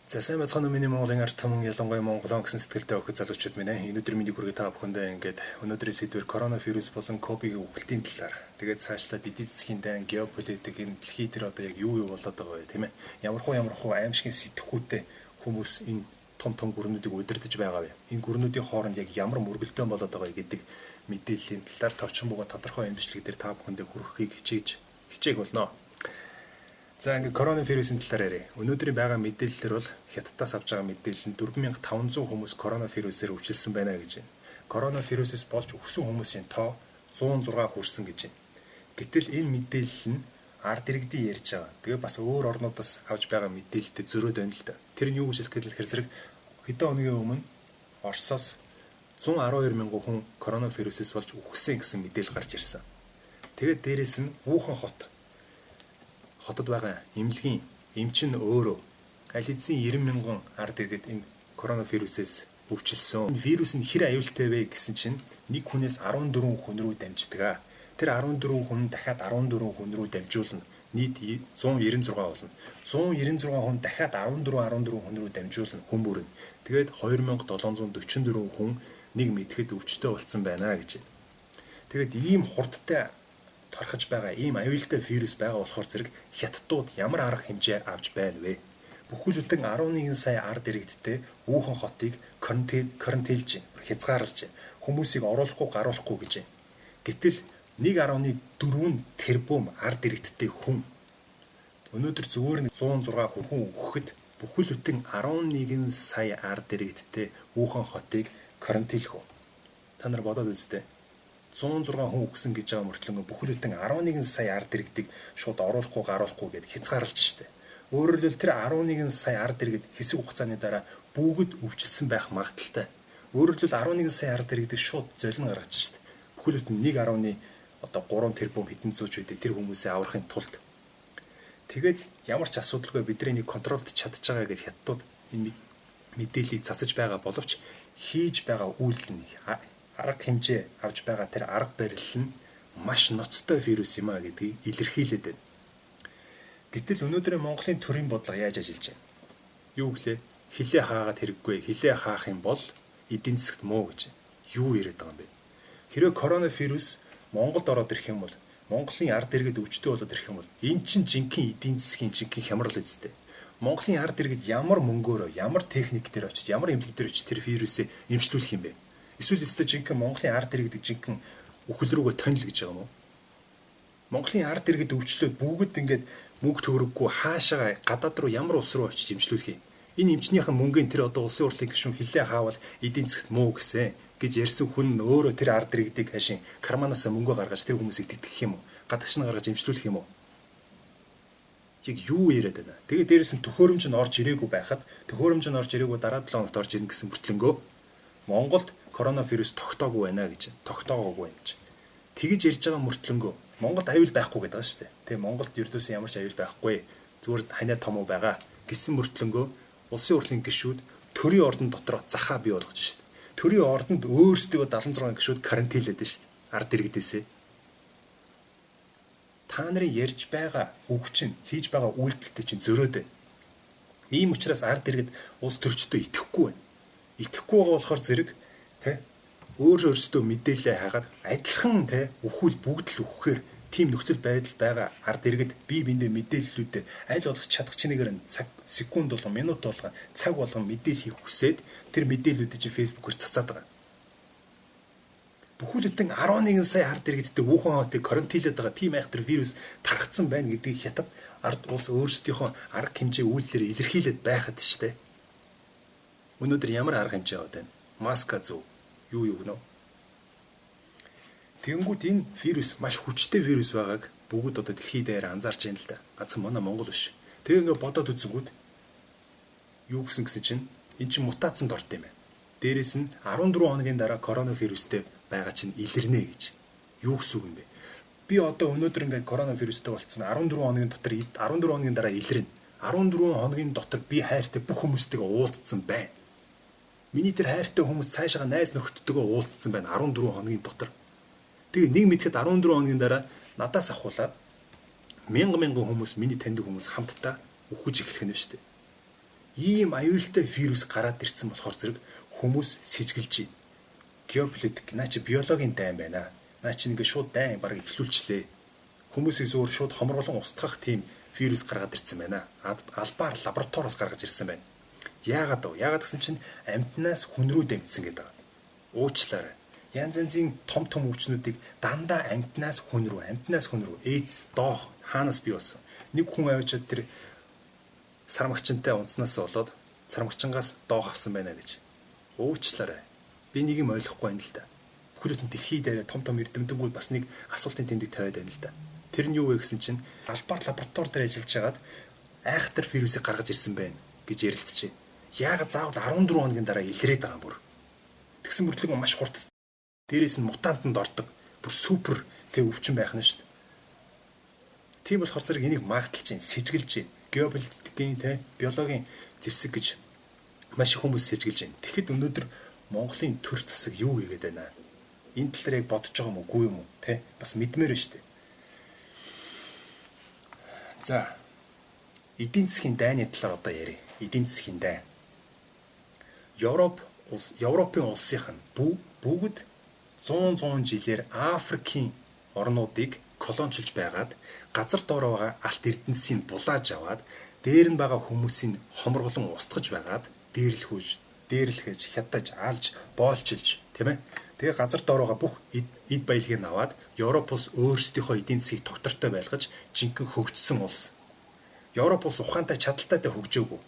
За сайн байцгаана уу миний Монголын ард түмэн, ялангуяа Монголон гэсэн сэтгэлтэй охид залуучууд минь ээ. Энэ өдрийн мэндийг хүргэе та бүхэндээ. Ингээд өнөөдрийн сэдвээр коронавирус болон ковидын үхэлтийн талаар, тэгээд цаашлаад эдийн засгийн дайн, геополитик, энэ дэлхий дээр одоо яг юу юу болоод байгаа вэ, тийм ээ? Ямар хуу аимшигын сэтгхүүтэй хүмүүс энэ том том гүрнүүдийг удирдах байгаа вэ? Энэ гүрнүүдийн хооронд яг ямар мөргөлдөөн болоод байгаа вэ гэдэг мэдээллийн талаар товчхон бөгөөд тодорхой имжлэг дээр та бүхэндээ хүргэхийг хичээх болно. За ингээд коронавирусын талаар яриа. Өнөөдрийн байгаа мэдээллээр бол Хятадаас авч байгаа мэдээлэл нь 4500 хүмүүс коронавирусээр өвчлсөн байна гэж байна. Коронавирусээс болж өгсөн хүмүүсийн тоо 106 хүрсэн гэж байна. Гэтэл энэ мэдээлэл нь ард иргэдийн ярьж байгаа. Тэгээ бас өөр орнуудаас авч байгаа мэдээлэлтэй зөрөөд байна л да. Тэр нь юу гэж хэлэх гэхээр зэрэг хэдэн хоногийн өмнө Оросоос 112 мянган хүн коронавирусээс болж үхсэн гэсэн мэдээлэл гарч ирсэн. Тэгээд дээрэс нь Вүүхэн хотод байгаа эмнэлгийн эмчин өөрөө аль хэдийн 90 мянган ард иргэд энэ коронавирусээс өвчлсөн. Энэ вирус нь хэр аюултай вэ гэсэн чинь нэг хүнээс 14 хүн рүү дамждаг. Тэр 14 хүн дахиад 14 хүн рүү дамжуулна. Нийт 196 болно. 196 хүн дахиад 14 хүн рүү дамжуулна хүн бүр нь. Тэгээд 2744 хүн нэг мэдэхэд өвчтөй болцсон байна гэж байна. Тэгээд ийм хурдтай торхож байгаа ийм аюултай вирус байгаа болохоор зэрэг хятадууд ямар арга хэмжээ авч байна вэ? Бүхэл бүтэн 11 сая ард иргэдтэй Вүүхэн хотыг карантинлж байна, хязгаарлаж байна. Хүмүүсийг оруулахгүй гаруулахгүй гэж байна. Гэтэл 1.4 тэрбум ард иргэдтэй хүн өнөөдөр зүгээр нэг 106 хүн өгөхөд бүхэл бүтэн 11 сая ард иргэдтэй Вүүхэн хотыг карантинлах үү? Та нар бодоод үзтээ. 106 хүн үхсэн гэж байгаа мөртлөнгө бүхэл бүтэн 11 сая ард иргэдийг шууд оруулахгүй гаруулахгүй гэд хязгаарлаж штэ. Өөрөөр хэлбэл тэр 11 сая ард иргэд хэсэг хугацааны дараа бүгд өвчлсөн байх магадлалтай. Өөрөөр хэлбэл 11 сая ард иргэдийг шууд золино гаргаж штэ. Бүхэл бүтэн 1.3 тэрбум хэдэн зууч үедээ тэр хүмүүсээ аврахын тулд. Тэгээд ямар ч асуудалгүй бидний нэг контролд чадж байгаа гэж хятадууд энэ мэдээллийг цацаж байгаа боловч хийж байгаа үйлдэл нь арга хэмжээ авч байгаа тэр арга барил нь маш ноцтой вирус юм а гэдгийг илэрхийлээд байна. Гэтэл өнөөдрийн Монголын төрийн бодлого яаж ажиллаж байна? Юу гэлээ? Хилээ хаагаад хэрэггүй. Хилээ хаах юм бол эдийн засагт муу гэж. Юу яриад байгаа юм бэ? Хэрвээ коронавирус Монголд ороод ирэх юм бол, Монголын ард иргэд өвчтөй болоод ирэх юм бол эн чинь жинхэнэ эдийн засгийн жинхэнэ хямрал үстэй. Монголын ард иргэд ямар мөнгөөрөө, ямар техник дээр очиж, ямар эмнэлэг дээр очиж тэр вирусыг эмчлүүлэх юм бэ? Эсвэл өстой жинхэнэ Монголын ард иргэд жинхэнэ үхэл рүүгээ тонил гэж байгаа юм уу? Монголын ард иргэд өвчлөөд бүгд ингээд мөнгө төгрөггүй хаашаа гадаад руу ямар улс руу очиж эмчлүүлэх юм? Энэ эмчнийхэн мөнгөний тэр одоо улсын хурлын гишүүн хилээ хаавал эдийн засагт муу гэсэн гэж ярьсан хүн нь өөрөө тэр ард иргэдийг хашийн карманаас мөнгө гаргаж тэр хүмүүсийг тэтгэх юм уу? Гадагш нь гаргаж эмчлүүлэх юм уу? Яг юу яриад байна? Тэгээ дээрэс нь төхөөрөмж нь орж ирээгүй байхад, төхөөрөмж нь орж ирээгүй дараа 7 хоногт орж ирнэ гэсэн мөртлөнгөө Монголд коронавирус тогтоогүй байна гэж, тогтоогоогүй байна гэж. Тэгэж ярьж байгаа мөртлөнгөө Монголд аюул байхгүй гэдэг байгаа шүү дээ. Тэгээ Монголд ердөөсөн ямар ч аюул байхгүй. Зүгээр ханиа том уу байгаа гэсэн мөртлөнгөө улсын хурлын гишүүд төрийн ордон дотроо захаа бий болгож шүү дээ. Төрийн ордонд өөрсдөө 76 гишүүд карантинлээд шүү дээ. Ард иргэдээсээ. Та нарын ярьж байгаа үг чинь хийж байгаа үйлдэлтэй чинь зөрөөд байна. Ийм учраас ард иргэд улс төрчдөө итгэхгүй байна. Итгэхгүй байгаа болохоор зэрэг тэ өөр өөрсдөө мэдээлэлээ хагаад адилхан тэ үхүүл бүгд л үхэхээр тийм нөхцөл байдал байгаа ард иргэд бие биендээ мэдээллүүдээ аль болох чадах чинээгээр нь цаг секунд болгон, минут болгон, цаг болгон мэдээлэл хийх хүсээд тэр мэдээллүүдийг чи фэйсбүүкээр цацаад байгаа. Бүхэл бүтэн 11 сая ард иргэдтэй Вүүхэн хотыг карантинлаад байгаа тийм айхтар вирус тархацсан байна гэдгийг хятад ард улс өөрсдийнхөө арга хэмжээ үйлдэлээр илэрхийлээд байхад штэ. Өнөөдөр ямар арга хэмжээ аваад байна? Маска зөв. Юу юу гэнэ? Тэгэнгүүт энэ вирус маш хүчтэй вирус байгааг бүгд одоо дэлхий дээр анзаарч байна л да. Ганцхан манай Монгол биш. Тэгээ ингээ бодоод үзэнгүүт юу гэсэн гэсэн чинь эн чинь мутацид орд юм байна. Дээрээс нь 14 хоногийн дараа коронавирустэй байгаа чинь илэрнэ гэж. Юу гэсэн үг юм бэ? Би одоо өнөөдөр ингээ коронавирустэй болцсон 14 хоногийн дотор 14 хоногийн дараа илэрнэ. 14 хоногийн дотор би хайртай бүх хүмүүстэйгээ уулзсан байна. Миний тэр хайртай хүмүүс цаашаа найз нөхдөдтэйгээ уулзсан байна 14 хоногийн дотор. Тэгээ нэг мэдэхэд 14 хоногийн дараа надаас ахуулаад мянга мянган хүмүүс миний таньдаг хүмүүс хамтдаа үхэж эхлэх нь шүү дээ. Ийм аюултай вирус гараад ирсэн болохоор зэрэг хүмүүс сэжгэлж байна. Геополитик наа чи биологийн дайн байна. Наа чи ингээ шууд дайн бараг эхлүүлчлээ. Хүмүүсийг зөөр шууд хомруулан устгах тийм вирус гаргаад ирсэн байна. Албаар лабораториоос гаргаж ирсэн байна. Яагаад вэ? Яагаад гэсэн чинь амьтнаас хүн рүү дэмжсэн гэдэг. Уучлаарай. Янз янзын том том өвчнүүдийг дандаа амьтнаас хүн рүү, амьтнаас хүн рүү, эйдс, доох хаанаас бий болсон. Нэг хүн авчиад тэр сармагчантай унтснаас болоод сармагчангаас доох авсан байна гэж. Уучлаарай. Би нэг юм ойлгохгүй байна л да. Бүхэл бүтэн дэлхий дээр том том эрдэмтэнгүүд бас нэг асуултын тэмдэг тавиад байна л да. Тэр нь юу вэ гэсэн чинь албаар лаборатори дээр ажиллаж байгаад айхтар вирусыг гаргаж ирсэн байна гэж ярилцж байна. Яагаад заавал 14 хоногийн дараа илрээд байгаа юм бүр. Тэгсэн мөртлөө маш хурц. Дээрээс нь мутантанд ордог. Бүр супер тэг өвчин байх нь шүү дээ. Тийм болохоор зэрэг энийг магадлаж байна, сэжгэлж байна. Геополитикийн тэ биологийн зэвсэг гэж маш их хүмүүс сэжгэлж байна. Тэгэхэд өнөөдөр Монголын төр засаг юу хийгээд байна? Энэ тал дээр яг бодож байгаа юм уу, үгүй юм уу? Тэ бас мэдмээр байна шүү дээ. За, эдийн засгийн дайны талаар одоо ярья. Эдийн засгийн дайн. Европ улс, Европын улсынх нь бүгд 100 жилээр Африкийн орнуудыг колончилж байгаад газар доор байгаа алт эрдэнэсийг булааж аваад дээр нь байгаа хүмүүсийг хомрголон устгаж байгаад дээрлэхэж, хятаж, алж, боолчилж, тийм ээ. Тэгээ газар доор байгаа бүх эд баялагийг аваад Европ улс өөрсдийнхөө эдийн засгийг тогтвортой байлгаж жинхэнэ хөгжсөн улс. Европ улс ухаантай чадaltaй хөгжөөгүй.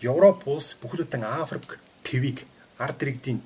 Европ улс бүхэл бүтэн Африк твийг ард иргэдийн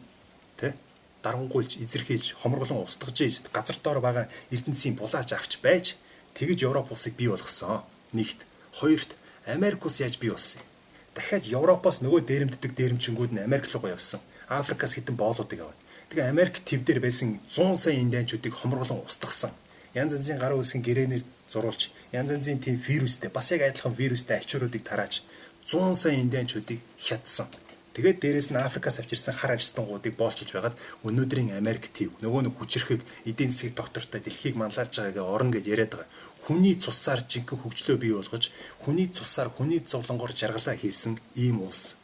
тэ дарангуйлж, эзэрхийлж, хомрголон устгаж ээж газар доор байгаа эрдэнэсийн булааж авч байж тэгэж Европ улсыг бий болгосон. Нэгт, хоёрт Америк улс яаж бий болсон юм? Дахиад Европоос нөгөө дээрэмддэг дээрэмчингүүд нь Америк руу явсан. Африкаас хэдэн боолуудыг аваад. Тэгээ Америк төв дээр байсан 100 сая индианчуудыг хомрголон устгасан. Янз янзын гарын үсгийн гэрээнээр зурулж, янз янзын тийм вирустэй, бас яг адилхан вирустэй альчууруудыг тарааж 100 сая индианчуудыг хятсан. Тэгээд дээрэс нь Африкаас авчирсан хар аристангуудыг боолчилж байгаад өнөөдрийн Америк төв нөгөө нэг хүчирхэг эдийн засгийн доктортой дэлхийг манлайлж байгаагаа орон гэж яриад байгаа. Хүний цусаар жинхэнэ хөгжлөө бий болгож, хүний цусаар хүний зовлонгоор жаргалаа хийсэн ийм улс.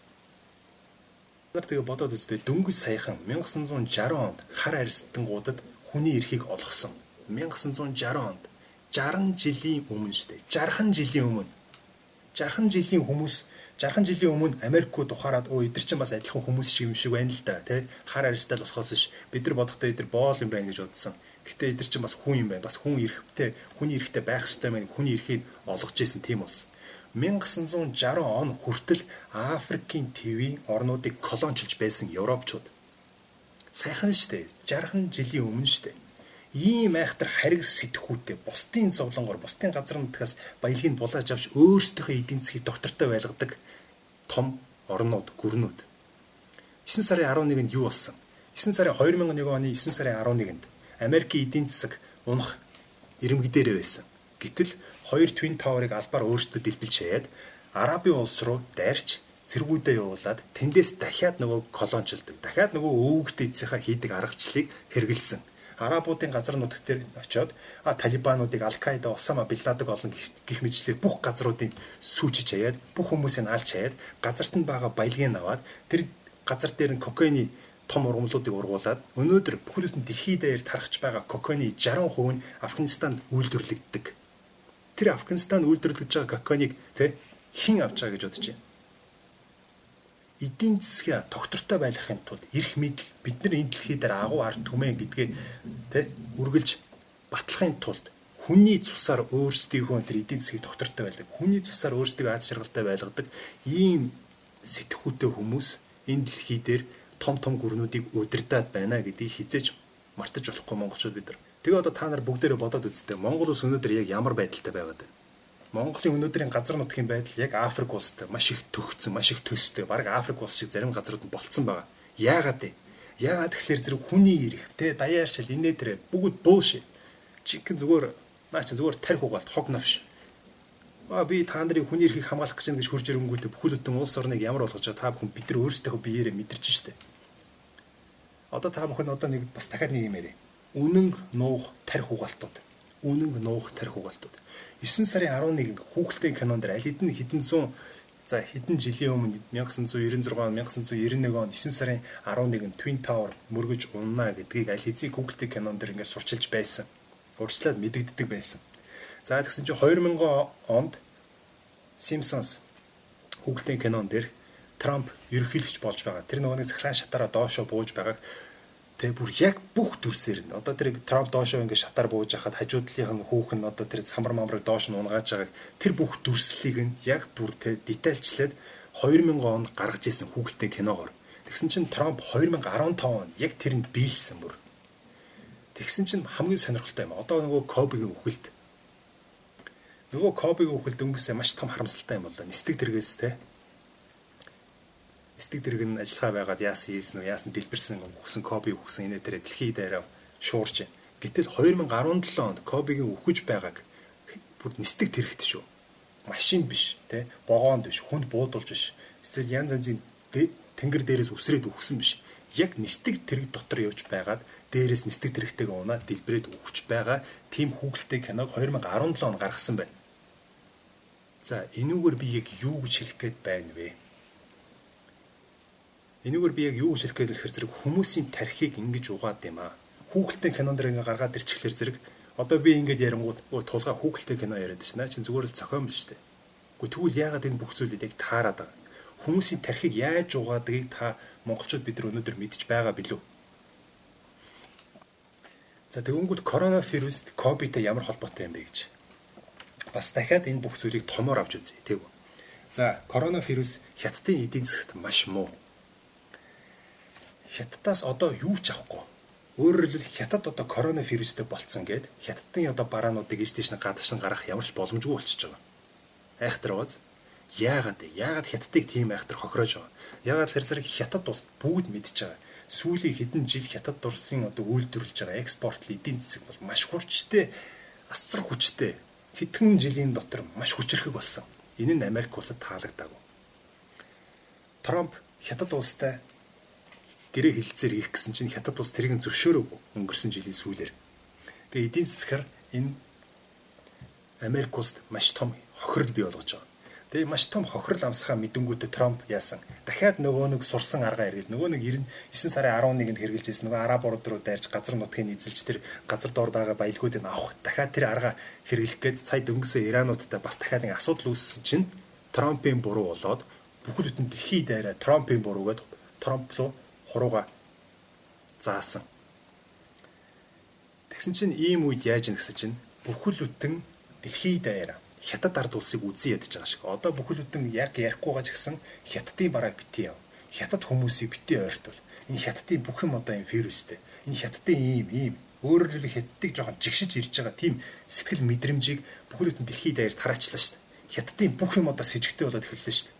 Нар тэгээ бодоод үзтээ дөнгөж саяхан 1960 онд хар аристангуудад хүний эрхийг олгосон. 1960 онд 60 жилийн өмнө шүү дээ. 60 жилийн өмнө. 60 жилийн хүмүүс 60 жилийн өмнө Америкууд ухаарад өө эдэр чинь бас адилхан хүмүүс шиг юм шиг байна л да тий. Хар аристал болохоос биш бид нар бодохдоо эдэр боол юм байна гэж бодсон. Гэтэ эдэр чинь бас хүн юм байна. Бас хүн эрхтэй, хүний эрхтэй байх ёстой байна. Хүний эрхийг олгож исэн тийм улс. 1960 он хүртэл Африкийн твийн орнуудыг колончилж байсан европчууд. Сайхан штэ. 60 жилийн өмнө штэ. Ийм айхтар хариг сэтгхүүтэй бусдын зовлонгоор бусдын газар нутгаас баялагийг булааж авч өөрсдийнхөө эдийн засгийг доктортой байлгадаг том орнууд, гүрнүүд. 9 сарын 11-нд юу болсон? 9 сарын 2001 оны 9 сарын 11-нд Америкийн эдийн засаг унах ирэмэг дээрээ байсан. Гэтэл хоёр Twin Tower-ыг албаар өөрсдөө дэлбэлж хаяад Арабын улс руу дайрч цэргүүдээ явуулаад тэндээс дахиад нөгөө колончилдог. Дахиад нөгөө өвөг дээдсийнхаа хийдэг аргачлалыг хэрэгэлсэн. Арабуудын газар нутаг дээр очиод Талибануудыг, Аль-Каида, Осама бин Ладен олон гих мэтлэр бүх газруудыг сүүчиж хаяад, бүх хүмүүсийг алж хаяад, газарт нь байгаа баялагийг аваад тэр газар дээр нь кокаины том ургамлуудыг ургуулад өнөөдөр бүхэл бүтэн дэлхий дээр тархаж байгаа кокаины 60% нь Афганистанд үйлдвэрлэгддэг. Тэр Афганистанд үйлдвэрлэгдэж байгаа кокаиныг тэ хэн авч байгаа гэж бодож байна? Эдийн засгаа тогтвортой байлгахын тулд эрх мэдэл бид нар энэ дэлхий дээр агуу ард түмэн гэдгээ тэ үргэлж батлахын тулд хүний цусаар өөрсдийнхөө тэр эдийн засгийг тогтвортой байлгадаг, хүний цусаар өөрсдийгөө аз жаргалтай байлгадаг ийм сэтгхүүтэй хүмүүс энэ дэлхий дээр том том гүрнүүдийг удирдах байна гэдгийг хизээч мартаж болохгүй монголчууд бид нар. Тэгээ одоо та нар бүгдээрээ бодоод үзтээ Монгол улс өнөөдөр яг ямар байдалтай байгаад байна? Монголын өнөөдрийн газар нутгийн байдал яг Африк улстай маш их төгцсөн, маш их төстэй. Бараг Африк улс шиг зарим газрууд нь болцсон байгаа. Яагаад вэ? Яагаад тэгэхээр зэрэг хүний эрх, тэ даяаршил, инээ тэрэ бүгд bullshit. Жинхэнэ зүгээр наа чи зүгээр тарих угаалт, хог новш. Би та нарын хүний эрхийг хамгаалах гэж байна гэж хурж ирэнгүүтээ бүхэл бүтэн улс орныг ямар болгож байгаа та бүхэн бид нар өөрсдийнхөө биеэрээ мэдэрч штэ. Одоо та бүхэн одоо нэг бас дахиад нэг юм яриа. Үнэн нуух тарих угаалтууд. Үнэн нуух тарих угаалтууд. 9 сарын 11-нд хүүхэлдэйн кинон дээр аль хэдийн хэдэн зуун За хэдэн жилийн өмнө 1996 он, 1991 он 9 сарын 11-нд Twin Tower мөргөж унана гэдгийг аль хэзээ Google-ийн кинон дээр ингээд сурчилж байсан. Урьдчилаад мэдэгддэг байсан. За тэгсэн чинь 2000 онд Simpsons Google-ийн кинон дээр Трамп ерөнхийлөгч болж байгаа. Тэр нөгөө нэг захиргаан шатаараа доошоо бууж байгааг тэг бүр яг бүх дүрсээр нь одоо тэр Трамп доошоо ингээд шатаар бууж хахад хажуудлынх нь хүүхэн нь одоо тэр самар мамрыг доош нь унгааж байгааг тэр бүх дүрслэлийг нь яг бүр тэг детальчлаад 2000 онд гаргаж исэн хүүхэлдэйн киногоор. Тэгсэн чинь Трамп 2015 онд яг тэр нь биелсэн бүр. Тэгсэн чинь хамгийн сонирхолтой юм. Одоо нөгөө Кобигийн үхэлд. Нөгөө Кобигийн үхэлд өнгөсөө маш том харамсалтай юм боллоо. Нисдэг тэргээс те. Нисдэг тэрэг нь ажиллагаа байгаад яасан хийсэн үү, яасан дэлбэрсэн үхсэн Коби үхсэн инээ тэр дэлхий даяараа шуурч. Гэтэл 2017 онд Кобигийн үхэж байгааг бүр нисдэг тэрэгт шүү. Машин биш, тэ, вогоонд биш, хүнд буудулж биш. Эсвэл янз янзын тэнгэр дээрээс үсрээд үхсэн биш. Яг нисдэг тэрэг дотор явж байгаад дээрээс нисдэг тэрэгтэйг унаад дэлбэрээд үхэж байгаа тийм хүүхэлтэй киног 2017 онд гаргасан байна. За энүүгээр би яг юу гэж хэлэх гээд байна вэ? Энүүгээр би яг юу гэж хэлэх гээд гэхээр зэрэг хүмүүсийн тархийг ингэж угаад юм аа. Хүүхэлтэй кинон дэр ингээ гаргаад ирчихлээр зэрэг одоо би ингэж ярингууд тулгаа хүүхэлтэй кино яриад шнэ. Чин зүгээр л зохион биш үү? Гэхдээ тэгвэл яагаад энэ бүх зүйлийг яг таарад байгаа? Хүмүүсийн тархийг яаж угаадгийг та монголчууд бид нар өнөөдөр мэдж байгаа билүү? За тэгэнгүүт коронавируст ковидтай ямар холбоотой юм бэ гэж. Бас дахиад энэ бүх зүйлийг томоор авч үзье, тийм үү? За коронавирус Хятадын эдийн засагт маш муу. Хятадаас одоо юу ч авахгүй. Өөрөөр хэлбэл Хятад одоо коронавирустэй болцсон гэд Хятадын одоо бараануудыг ийш тийш нь гадагш нь гаргах ямар ч боломжгүй болчихж байгаа. Айхтар байгааз. Яагаад вэ? Яагаад Хятадыг тийм айхтар хохироож байгаа? Яагаад тэр зэрэг Хятад улс бүгд мэдж байгаа. Сүүлийн хэдэн жил Хятад улсын одоо үйлдвэрлэж байгаа экспортлын эдийн засаг бол маш хүчтэй, асар хүчтэй. Хэдхэн жилийн дотор маш хүчрхэг болсон. Энэ нь Америк улсад таалагдаагүй. Трамп Хятад улстай гэрээ хэлэлцээр хийх гэсэн чинь Хятад улс тэрийг нь зөвшөөрөөгүй өнгөрсөн жилийн сүүлээр. Тэгээ эдийн засгаар энэ Америк улсад маш том хохирол бий болгож байгаа. Тэгээ маш том хохирол амсхаа мэдэнгүүтээ Трамп яасан. Дахиад нөгөө нэг сурсан аргаа эргээд нөгөө нэг 99 сарын 11-нд хэрглэж байсан нөгөө араб орд руу дайрч газар нутгийг эзэлж тэр газар доор байгаа баялгуудыг авах. Дахиад тэр аргаа хэрэглэх гээд сая дөнгөсөө Ирануудтай бас дахиад нэг асуудал үүссэн чинь Трампын буруу болоод бүхэл бүтэн дэлхий дайраа Трампын буруу гээд Трамп руу хурууга заасан. Тэгсэн чинь ийм үед яаж юм гэсэн чинь бүхэл бүтэн дэлхий даяараа Хятад ард улсыг үзэн ядаж байгаа шиг. Одоо бүхэл бүтэн яг ярихгүй ч гэсэн Хятадын барааг битгий яв. Хятад хүмүүсийг битгий ойртвол. Энэ Хятадын бүх юм одоо юм вирустэй. Энэ Хятадын ийм өөрөөр хэлбэл Хятадыг жоохон жигшиж ирж байгаа тийм сэтгэл мэдрэмжийг бүхэл бүтэн дэлхий даяар тараачлаа шүү дээ. Хятадын бүх юм одоо сэжигтэй болоод эхэллээ шүү дээ.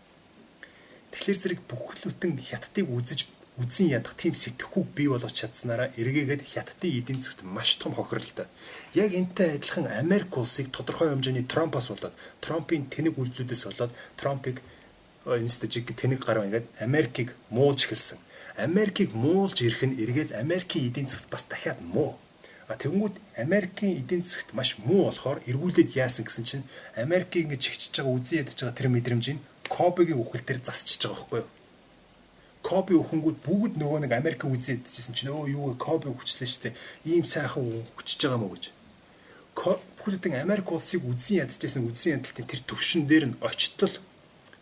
Тэгэхээр зэрэг бүхэл бүтэн Хятадыг үзэж үзэн ядах тийм сэтгхүүг бий болгож чадсанараа эргээгээд Хятадын эдийн засагт маш том хохиролтой. Яг энтэй адилхан Америк улсыг тодорхой хэмжээний Трампаас болоод Трампын тэнэг үйлдэлүүдээс болоод Трампыг инстажиг тэнэг гарав ингээд Америкийг муулж эхэлсэн. Америкийг муулж ирэх нь эргээд Америкийн эдийн засагт бас дахиад муу. А тэгэнгүүт Америкийн эдийн засагт маш муу болохоор эргүүлээд яасан гэсэн чинь Америкийг ингэж чигчж байгаа үзэн ядаж байгаа тэр мэдрэмжийг Кобигийн үхэл дээр засчиж байгаа байхгүй юу? Коби өхөнгүүд бүгд нөгөө нэг Америк үзээд идчихсэн чинь өө юу вэ Коби хүчлээ штэ ийм сайхан хүчж байгаа мó гэж. Бүхэл бүтэн Америк улсыг үзэн ядчихсан үзэн ядалтын тэр төвшин дээр нь очтол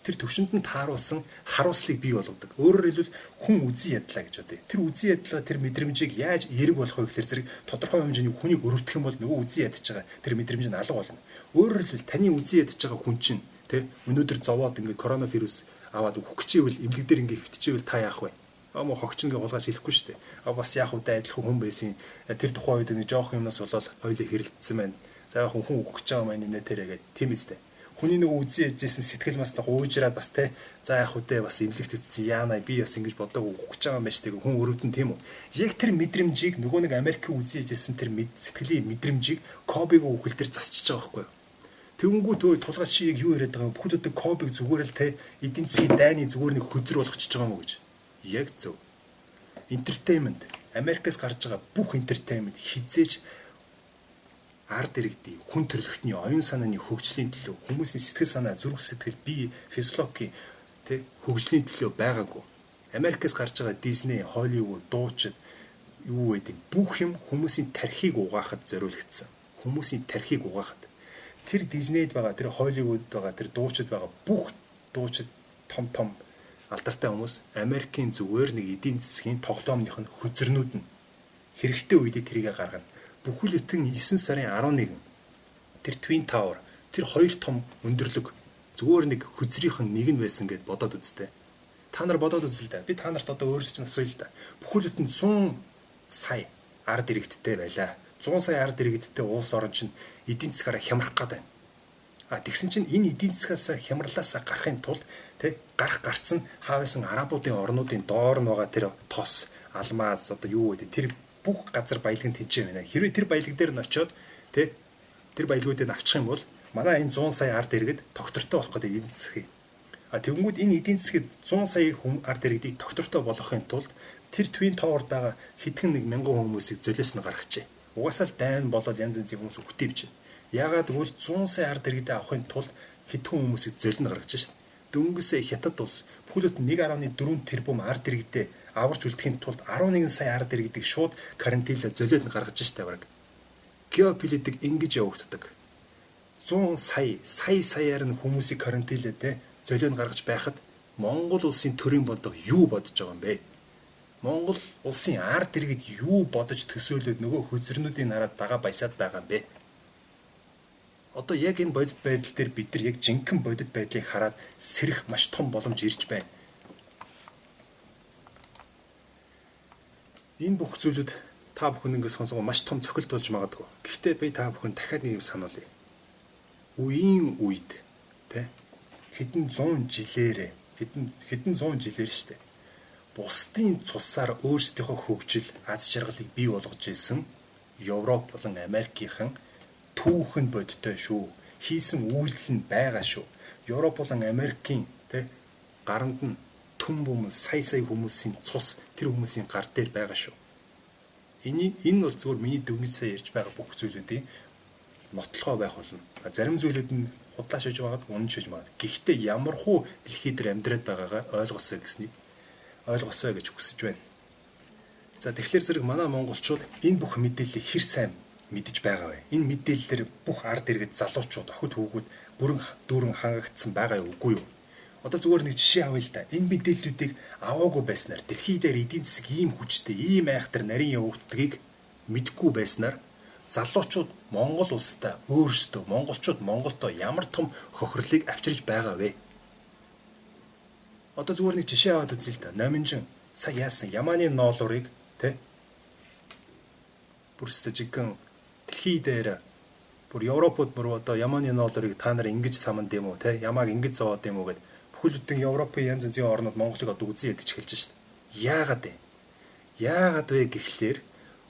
тэр төвшөнд нь тааруулсан харуулслыг бий болгодог. Өөрөөр хэлбэл хүн үзэн ядлаа гэж бодъё. Тэр үзэн ядлаа тэр мэдрэмжийг яаж эерэг болох вэ гэхээр зэрэг тодорхой хэмжээний хүнийг өрөвдөх юм бол нөгөө үзэн ядж байгаа тэр мэдрэмж нь алга болно. Өөрөөр хэлбэл таны үзэн ядж байгаа хүн чинь тэ өнөөдөр зовоод ингээд коронавирус аваад үхэх гэжээвэл эмнэлэг дээр ингээ хөвтчихвэл та яах вэ? Ам хогч ингээ хулгайч хэлэхгүй шүү дээ. А бас яах вэ адилхан хүн байсан. Тэр тухайн үед нэг жоох юмнаас болоод хоёлыг хэрэлдсэн байна. За яг хүн үхэх гэж байгаа маань нэ тэрэ гэдэг тийм үстэй. Хүний нэг үзэн яжсэн сэтгэл мас гуйжраад бас те за яах вэ бас эмнэлэгт хэвчсэн яана би бас ингэж бодог үхэх гэж байгаа юм байна шүү дээ. Хүн өрөвдөн тийм үү? Яг тэр мэдрэмжийг нөгөө нэг Америкийн үзэн яжсэн тэр сэтгэлийн мэдрэмжийг Кобигийн үхэл дээр засчиж байгаа байхгүй юу? Тэгэнгүүт өө тулгаа чи яг юу яриад байгаа юм? Бүхэл өдөр Кобиг зүгээр л те эдийн засгийн дайны зүгээр нэг хөзөр болгочихж байгаа юм уу гэж. Яг зөв. Entertainment Америкаас гарч байгаа бүх entertainment хизээж ард иргэдийн хүн төрөлхтний оюун санааны хөгжлийн төлөө, хүмүүсийн сэтгэл санаа, зүрх сэтгэл, бие, физиологийн тэ хөгжлийн төлөө байгаагүй. Америкээс гарч байгаа Disney, Hollywood, дуучид юу гэдэг бүх юм хүмүүсийн тархийг угаахад зориулагдсан. Хүмүүсийн тархийг угаахад. Тэр Disney-д байгаа, тэр Hollywood-д байгаа, тэр дуучид байгаа бүх дуучид том том алдартай хүмүүс Америкийн зүгээр нэг эдийн засгийн тоглоомных нь хөзрнүүд нь хэрэгтэй үедээ тэрийгэ гаргана. Бүхэл бүтэн 9 сарын 11 тэр Twin Tower, тэр хоёр том өндөрлөг зүгээр нэг хөзрийнх нь нэг нь байсан гэд бодоод үзтээ. Та нар бодоод үзэл дээ. Би та нарт одоо өөрсдөө чинь асууя л да. Бүхэл бүтэн 100 сая ард иргэдтэй байлаа. 100 сая ард иргэдтэй улс орон чинь эдийн засгаараа хямрах гээд байна. А тэгсэн чинь энэ эдийн засгаас хямралаас гарахын тулд тэ гарах гарц нь хаавсан арабуудын орнуудын доор нь байгаа тэр тос, алмаз одоо юу гэдэг тэр бүх газар баялаг нь тэжээ байна. Хэрвээ тэр баялаг дээр нь очиод тэ тэр баялгуудыг авчих юм бол манай энэ 100 сая ард иргэд тогтвортой болох гэдэг эдийн засгийг. А тэгэнгүүт энэ эдийн засгийг 100 сая хүм ард иргэдийг тогтвортой болгохын тулд тэр Twin Tower-д байгаа хэдхэн нэг мянган хүмүүсийг золиос нь гаргажээ. Угаасаа л дайн болоод янз янзын хүмүүс үхтийвч. Яагаад гэвэл 100 сая ард иргэдээ авахын тулд хэдхэн хүмүүсийг золино гаргаж шээ. Дөнгөсөө хятад улс бүхэл бүтэн 1.4 тэрбум ард иргэдээ аварч үлдэхин тулд 11 сая ард иргэдийг шууд карантинлаа золиод нь гаргаж штэ бараг. Геополитик ингэж явагддаг. 100 сая, сая саяар нь хүмүүсийг карантинлаа те золиод гаргаж байхад Монгол улсын төрийн бодлого юу бодож байгаа юм бэ? Монгол улсын ард иргэд юу бодож төсөөлөд нөгөө хөзрнүүдийн нараад дагаа баясаад байгаа юм бэ? Одоо яг энэ бодит байдал дээр бид нар яг жинхэнэ бодит байдлыг хараад сэрэх маш том боломж ирж байна. Энэ бүх зүйлүүд та бүхэн ингэ сонсгоо маш том цохилт болж магадгүй. Гэхдээ би та бүхэн дахиад нэг юм сануулъя. Үеийн үед тэ хэдэн зуун жилээрээ хэдэн зуун жилээр штэ. Бусдын цусаар өөрсдийнхөө хөгжил, аз жаргалыг бий болгож исэн Европ болон Америкийнхан түүхэн бодтой шүү. Хийсэн үйлдэл нь байгаа шүү. Европ болон Америкийн тэ гаранд нь түн бум сая сая хүмүүсийн цус тэр хүмүүсийн гар дээр байгаа шүү. Энэ бол зүгээр миний дөнгөж сая ярьж байгаа бүх зүйлүүдийн нотлохоо байх болно. Зарим зүйлүүд нь худлаа шиж магад, үнэн шиж магад. Гэхдээ ямар хуу дэлхий дээр амьдраад байгаагаа ойлгосоо гэснийг ойлгосоо гэж хүсэж байна. За тэгэхээр зэрэг манай монголчууд энэ бүх мэдээллийг хэр сайн мэдэж байгаа вэ? Энэ мэдээллээр бүх ард иргэд, залуучууд, охид хүүгүүд бүрэн дүүрэн хангагдсан байгаа юу, үгүй юу? Одоо зүгээр нэг жишээ авъя л да. Энэ мэдээллүүдийг аваагүй байснаар дэлхий дээр эдийн засаг ийм хүчтэй, ийм айхтар нарийн явагддгийг мэдэхгүй байснаар залуучууд Монгол улстай өөрсдөө, монголчууд Монголдоо ямар том хохирлыг авчирж байгаа вэ? Одоо зүгээр нэг жишээ аваад үзье л да. Номинжин сая яасан Яманы ноолуурыг тэ бүрстэ жиггэн дэлхий дээр бүр Европод бүр одоо Яманы ноолуурыг та нар ингэж саманд юм уу тэ Ямааг ингэж зовоод юм уу гэд бүхэл бүтэн Европын янз янзын орнууд Монголыг одоо үзэн ядаж эхэлж шээ. Яагаад вэ? Яагаад вэ гэхлээр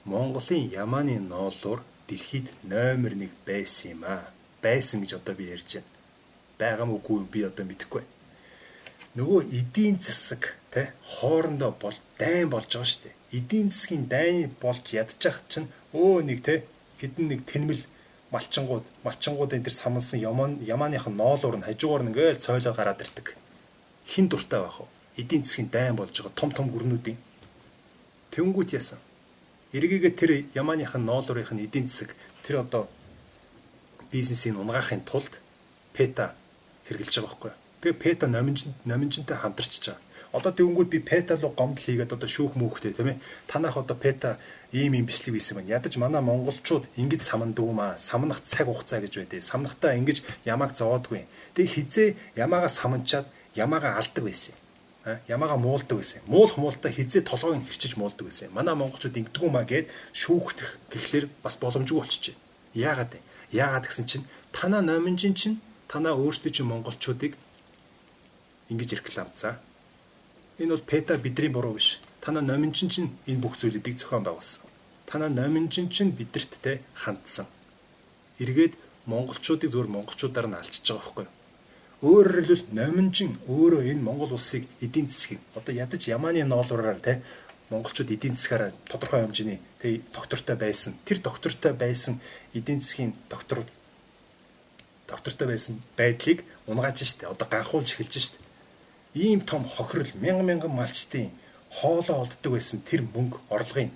Монголын Яманы ноолуур дэлхийд номер 1 байсан юм аа. Байсан гэж одоо би ярьж байна. Байгаа мó үгүй би одоо мэдэхгүй. Нөгөө эдийн засаг тэ хоорондоо бол дайн болж байгаа шүү дээ. Эдийн засгийн дайн болж ядчих чинь өө нэг тэ хэдэн нэг тэнмэл малчингуудын тэр самансан Яманыхан ноолуур нь хажуугаар нь ингээл цойлоо гараад ирдэг. Хин дуртай байх вэ? Эдийн засгийн дайн болж байгаа том том гүрнүүдийн. Тэнгүүт яасан? Эргээгээ тэр Яманыхан ноолуурынх нь эдийн засаг тэр одоо бизнесийг унгаахын тулд ПЕТА хэрэгжилж байгаа байхгүй юу? Тэгээ ПЕТА номинжинтэй хамтарч байгаа. Одоо тэгэнгүүт би ПЕТА руу гомдол хийгээд одоо шүүх мүүхтэй тийм ээ. Танах одоо ПЕТА ийм ийм бичлэг хийсэн байна. Ядаж манай монголчууд ингэж самандгүй маа. Самнах цаг хугацаа гэж байдээ. Самнахтаа ингэж ямааг зовоодгүй. Тэгээ хизээ ямаагаа саманчаад ямаагаа алдаг байсан юм. Ямаагаа муулдаг байсан. Муулах муултаа хизээ толгойг нь хэрчиж муулдаг байсан. Манай монголчууд ингэдэггүй маа гэд шүүхтэх гэхлээр бас боломжгүй болчихжээ. Яагаад вэ? Яагаад гэсэн чинь танаа номинжин чинь танаа өөрсдөө чинь монголчуудыг ингэж рекламцсан. Энэ бол ПЕТА бидний буруу биш. Танаа номинжин чинь энэ бүх зүйлүүдийг зохион байгуулсан. Танаа номинжин чинь бидэрт те хандсан. Эргээд монголчуудыг зөвхөн монголчуудаар нь алчиж байгаа байхгүй юу? Өөрөөр хэлбэл номинжин өөрөө энэ Монгол улсыг эдийн засгийг одоо ядаж Яманы ноолуураар те Монголчууд эдийн засгаараа тодорхой хэмжээний тэг доктортой байсан. Тэр доктортой байсан эдийн засгийн доктортой байсан байдлыг унгааж штэ. Одоо ганхуулж эхэлж штэ. Ийм том хохирол мянган мянган малчдын хоолоо олддог байсан тэр мөнгө орлогын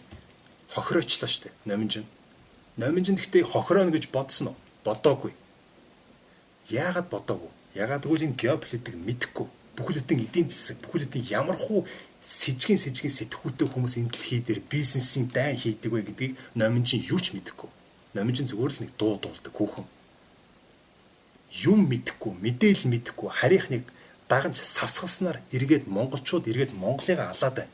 хохироочлоо штэ. Номинжин. Номинжин гэхдээ хохирооно гэж бодсон уу? Бодоогүй. Яагаад бодоогүй? Яагаад гэвэл энэ геополитик мэдэхгүй. Бүхэл бүтэн эдийн засаг, бүхэл бүтэн ямархуу сэжигэн сэтгхүүтэй хүмүүс энэ дэлхий дээр бизнесийн дайн хийдэг вэ гэдгийг Номинжин юу ч мэдэхгүй. Номинжин зүгээр л нэг дуу дуулдаг хүүхэн. Юм мэдэхгүй, мэдээлэл мэдэхгүй, харийнхныг дагаж савсгалснаар эргээд монголчууд эргээд Монголыг алаад байна.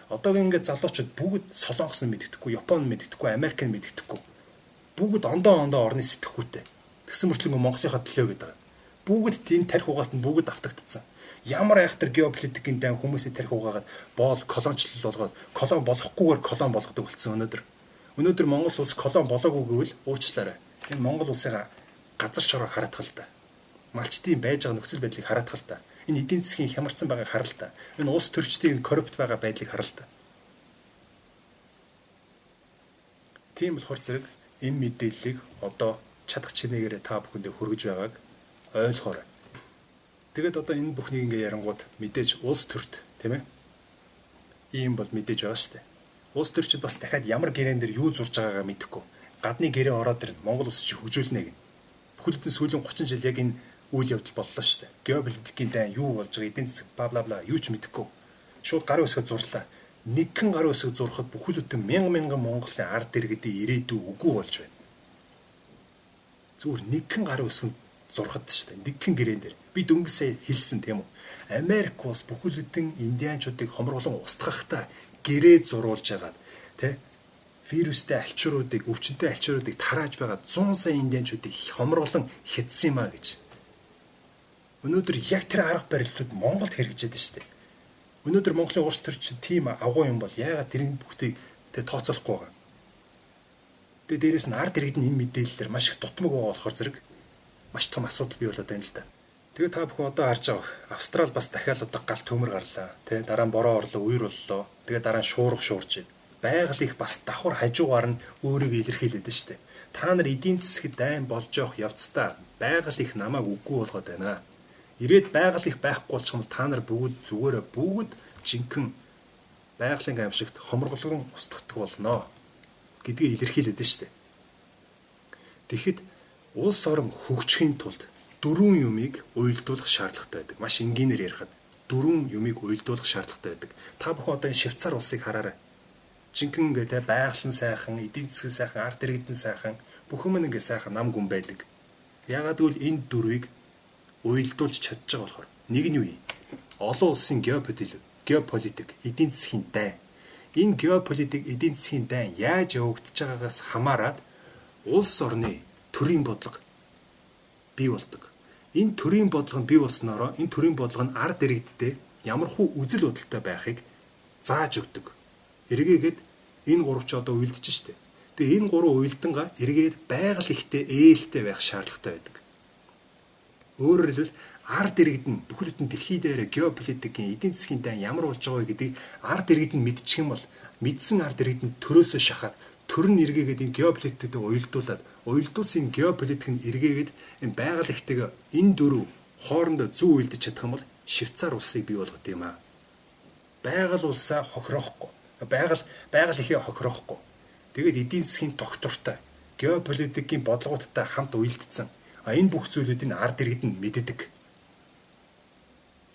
Одоогийн ингээд залуучууд бүгд Солонгос нь мэддэхгүй, Япон мэддэхгүй, Америк нь мэддэхгүй. Бүгд ондоо орны сэтгхүүтэй. Тэгсэн мөртлөө Монголынхаа төлөө гэдэг. Бүгд тийм тарих угаалт нь бүгд автагдсан. Ямар айхтар геополитикийн дайн хүмүүсийн тарих угаагаад боол колончлол болгоод колон болохгүйгээр колон болгодог болсон өнөөдөр. Өнөөдөр Монгол улс колон болоогүй гэвэл уучлаарай. Энэ Монгол улсыг газар шороо хараадах л да. Малчдын байж байгаа нөхцөл байдлыг хараадах л да. Энэ эдийн засгийн хямарсан байгааг харал та. Энэ улс төрчдийн коррупт байгаа байдлыг харал та. Тийм болохоор зэрэг энэ мэдээллийг одоо чадах чинээгээрээ та бүхэндээ хүргэж байгааг ойлгоорой. Тэгээд одоо энэ бүхнийг ингээ ярангууд мэдээж улс төрт, тийм ээ? Ийм бол мэдээж байгаа шүү дээ. Улс төрчид бас дахиад ямар гэрээн дээр юу зурж байгаагаа мэдэхгүй. Гадны гэрээ ороод ирнэ. Монгол улс чи хөгжүүлнэ гэнэ. Бүхэл бүтэн сүүлийн 30 жил яг энэ үйл явдал боллоо шүү дээ. Геополитикийн дайн юу болж байгаа, эдийн засаг бла бла бла юу ч мэдэхгүй. Шууд гарын үсгээ зурлаа. Нэгэн гарын үсэг зурхад бүхэл бүтэн мянган мянган Монголын ард иргэдийн ирээдүй үгүй болж байна. Зүгээр нэгэн гарын үсэг зурхад шүү дээ. Нэгэн гэрээн дээр. Би дөнгөж сая хэлсэн тийм үү? Америк улс бүхэл бүтэн индианчуудыг хомруулан устгахтаа гэрээ зуруулж хагаад тэ вирустэй альчууруудыг, өвчнөд альчууруудыг тарааж байгаа 100 сая индианчуудыг хомруулан хядсан юм а гэж. Өнөөдөр яг тэр арга барилтууд Монголд хэрэгжээд байна шүү дээ. Өнөөдөр Монголын улс төрчид тийм агуу юм бол яагаад тэрийн бүхтийг тэ тооцоолохгүй байгаа. Тэгээ дээрэс нь ард иргэд нь энэ мэдээллээр маш их дутмаг байгаа болохоор зэрэг маш том асуудал бий болоод байна л да. Тэгээ та бүхэн одоо харж байгаа Австрал бас дахиад одоо гал төмөр гарлаа. Тэ дараа нь бороо орлоо, үер боллоо. Тэгээ дараа нь шуурга шуурж байна. Байгаль их бас давхар хажуугаар нь өөрийгөө илэрхийлээд байна шүү дээ. Та нар эдийн засгад дайн болж явах явцдаа байгаль их намайг үгүй болгоод байна. Ирээд байгаль их байхгүй болчих юм бол та нар бүгд зүгээрээ бүгд жинхэнэ байгалийн гамшигт хомроглон устгах болно гэдгийг илэрхийлээд байна шүү дээ. Тэгэхэд улс орон хөгжихийн тулд дөрвөн юмыг уялдуулах шаардлагатай байдаг. Маш энгийнээр ярихад дөрвөн юмыг уялдуулах шаардлагатай байдаг. Та бүхэн одоо энэ Швейцар улсыг хараарай. Жинхэнэ ингээ те байгаль нь сайхан, эдийн засаг сайхан, ард иргэдэн сайхан, бүх юм ингээ сайхан нам гүн байдаг. Яагаад гэвэл энэ дөрвийг уялдуулж чадж байгаа болохоор. Нэг нь юу юм? Олон улсын геополитик, эдийн засгийн дайн. Энэ геополитик эдийн засгийн дайн яаж явагдаж байгаагаас хамаарат улс орны төрийн бодлого бий болдог. Энэ төрийн бодлого нь бий болсноороо энэ төрийн бодлого нь ард иргэдтэй ямар хуу үзэл бодолтой байхыг зааж өгдөг. Эргээгээд энэ гурав ч одоо уялдж штэ. Тэгээ энэ гурван уялдангаа эргээд байгаль ихтэй ээлтэй байх шаардлагатай байдаг. Өөрөөр хэлбэл ард иргэд нь бүхэл бүтэн дэлхий дээр геополитикийн эдийн засгийн дайн ямар болж байгаа вэ гэдгийг ард иргэд нь мэдчих юм бол мэдсэн ард иргэд нь төрөөсөө шахаад төр нь эргээгээд энэ геополитиктэй уялдуулаад уялдуулсан геополитик нь эргээгээд энэ байгаль ихтэйгээ энэ дөрөв хоорондоо зөв уялдаж чадах юм бол Швейцар улсыг бий болгох юм аа. Байгаль улсаа хохироохгүй. Байгаль ихээ хохироохгүй. Тэгээд эдийн засгийн доктортой геополитикийн бодлогоудтай хамт уялдсан. А энэ бүх зүйлүүдийг ард иргэд нь мэддэг.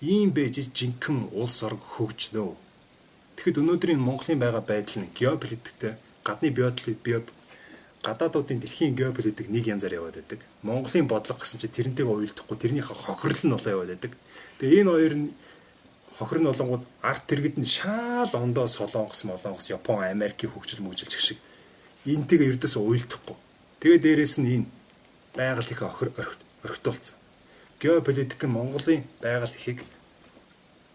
Ийм байж жинхэнэ улс орон хөгжнө. Тэгэхэд өнөөдрийн Монголын байгаа байдал нь геополитиктэй гадны гадаадуудын дэлхийн геополитик нэг янзаар яваад байдаг. Монголын бодлого гэсэн чинь тэрнтэйгээ уялдахгүй тэрнийхээ хохирол нь болоо яваад байдаг. Тэгээ энэ хоёр нь хохир нь болонгууд ард иргэд нь шаал ондоо Солонгос, Молонгос, Япон, Америкийн хөгжил мөгжил шиг энтэйгээ ердөөсөө уялдахгүй. Тэгээ дээрэс нь энэ байгаль их орхитуулсан. Геополитик нь Монголын байгаль ихийг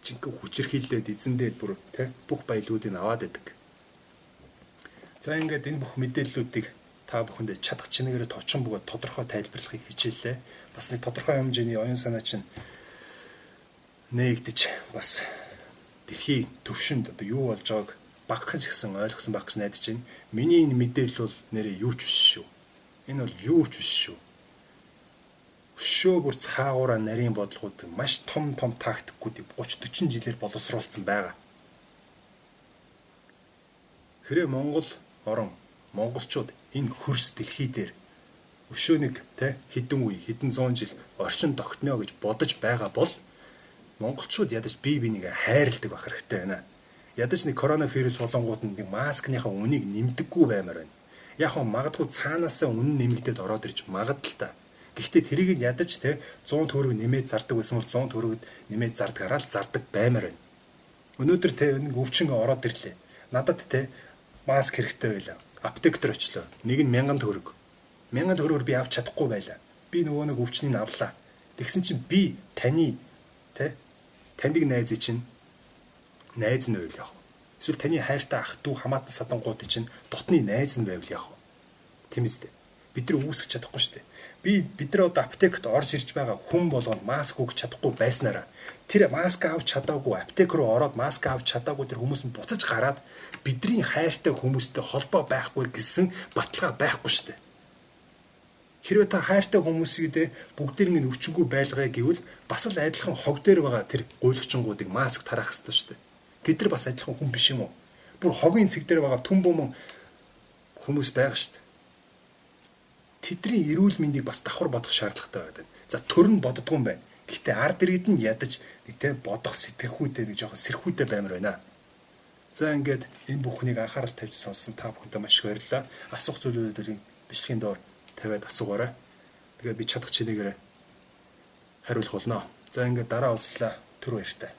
жинхэнэ хүчирхийлээд эзэндээ бүр тэ бүх баялгуудыг аваад байдаг. За ингээд энэ бүх мэдээллүүдийг та бүхэндээ чадах чинээрээ товчхон бөгөөд тодорхой тайлбарлахыг хичээллээ. Бас нэг тодорхой хэмжээний оюун санаа чинь нээгдэж бас дэлхийн төвшөнд одоо юу болж байгааг багахан ч гэсэн ойлгосон байх гэж найдаж байна. Миний энэ мэдээлэл бол нэрээ юу ч биш шүү. Энэ бол юу ч биш шүү. Өшөө бүр цаагаараа нарийн бодлогууд маш том том тактикуудыг 30 40 жилээр боловсруулсан байгаа. Хэрэг Монгол орон монголчууд энэ хөрс дэлхий дээр өшөө нэг тэ хэдэн үе хэдэн зуун жил оршин тогтноо гэж бодож байгаа бол монголчууд ядаж бие биенийг хайрладаг байх хэрэгтэй байна. Ядаж нэг коронавирус болонгууд нэг маскныхаа үнийг нэмдэггүй баймаар байна. Яг нь магадгүй цаанаасаа үнэн нэмэгдээд ороод ирж магадaltaй та. Гэхдээ тэрийг нь ядаж тэ 100 төгрөг нэмээд зардаг байсан бол 100 төгрөгд нэмээд зардгаараа л зардаг баймаар байна. Өнөөдөр тэ нэг өвчин ороод ирлээ. Надад тэ маск хэрэгтэй байлаа. Аптек дээр очлоо. Нэг нь 1000 төгрөг. 1000 төгрөгөөр би авч чадахгүй байлаа. Би нөгөө нэг өвчнийг авлаа. Тэгсэн чинь би таны тэ таньдаг найзыг чинь найз нь байвал яах вэ? Эсвэл таны хайртай ах トゥ хамаатан садангуудын чинь дотны найз нь байвал яах вэ? Тийм үстэй. Бид нар үүсгэж чадахгүй шүү дээ. Бид нар одоо аптект орж ирж байгаа хүн болгонд маск өгч чадахгүй байснараа тэр маск авч чадаагүй аптек руу ороод маск авч чадаагүй тэр хүмүүс нь буцаж гараад бидний хайртай хүмүүстэй холбоо байхгүй гэсэн баталгаа байхгүй шүү дээ. Хэрвээ та хайртай хүмүүсийг дэ бүгдээр ингэ өвчнгүй байлгая гэвэл бас л адилхан хог дээр байгаа тэр гуйлагчингуудыг маск тараах хэрэгтэй шүү дээ. Тэд нар бас адилхан хүн биш юм уу? Бүр хогийн цэг дээр байгаа түн буман хүмүүс байгаа шүү дээ. Тэдний эрүүл мэндийг бас давхар бодох шаардлагатай байдаг. За төр нь боддгоо юм байна. Гэхдээ ард иргэд нь ядаж нэг бодох сэтгэхүйтэй нэг жоохон сэрхүүтэй баймар байна. За ингээд энэ бүхнийг анхаарал тавьж сонссон та бүхэндээ маш их баярлалаа. Асуух зүйлүүдийг бичлэгийн доор тавиад асуугаарай. Тэгээд би чадах чинээгээр хариулах болно. За ингээд дараа уулзлаа. Түр баяртай.